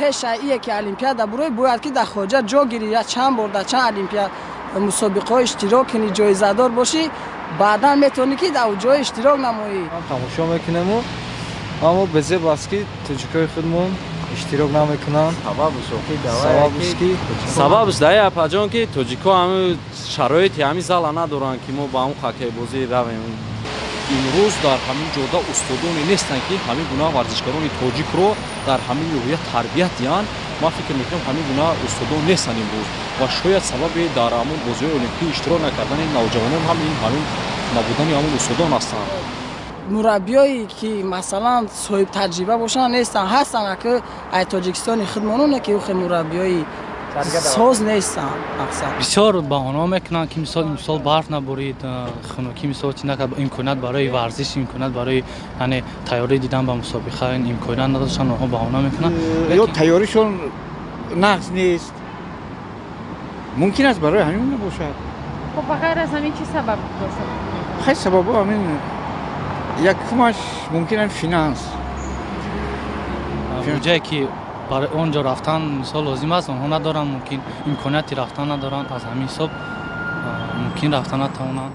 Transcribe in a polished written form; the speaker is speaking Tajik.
Пеша ие ки олимпиада бурой, бояд ки дар хориҷа ҷо гирӣ, я чанд бор дар чанд олимпиад мусобиқаҳо иштирок кунӣ, ҷоизадор бошӣ, баъдан метавонӣ ки дар ҷое иштирок намоӣ. Тамошо мекунему, аммо безеб аст, ки тоҷикои худмон иштирок намекунанд. Сабабш дар апаҷон, ки тоҷико ҳами шароити ҳами зала надоранд, ки мо ба ҳамн хоккейбозӣ равем. Имрӯз дар ҳамин ҷода устодоне нестанд, ки ҳамин гуна варзишгарони тоҷикро дар ҳамин рӯҳия тарбият диҳанд. Ман фикр мекунам, ҳамин гуна устодон нестанд имрӯз ва шояд сабаби дар ҳамон бозиҳои олимпӣ иштирок накардани навҷавонон ҳам ин ҳамин набудани ҳамон устодон ҳастанд. Мураббиёе ки, масалан, соҳибтаҷриба бошанд, нестанд. Ҳастанд аки ай Тоҷикистони худмононе, ки ухе мураббиёи соз нестанд, мақсад. Бисёр баҳонаҳо мекунанд, ки мисол, имсол барф набурид, хунукӣ, мисол, чи накард, имконият барои варзиш, имконият барои, яъне, тайёрӣ дидан ба мусобиқа имконият надоштанд. Онҳо баҳона мекунанд. Ё тайёришон нағз нест, мумкин аст, барои ҳамин набошад. Хуб, ба ғайр аз ҳамин чӣ сабаб бошад? Хеле сабабҳо. Ҳамин якумаш мумкин аст финанс. Буҷае ки барои он ҷо рафтан, мисол, лозим аст, онҳо надоранд, мумкин имконияти рафтан надоранд. Аз ҳамин ҳисоб мумкин рафтан натавонанд.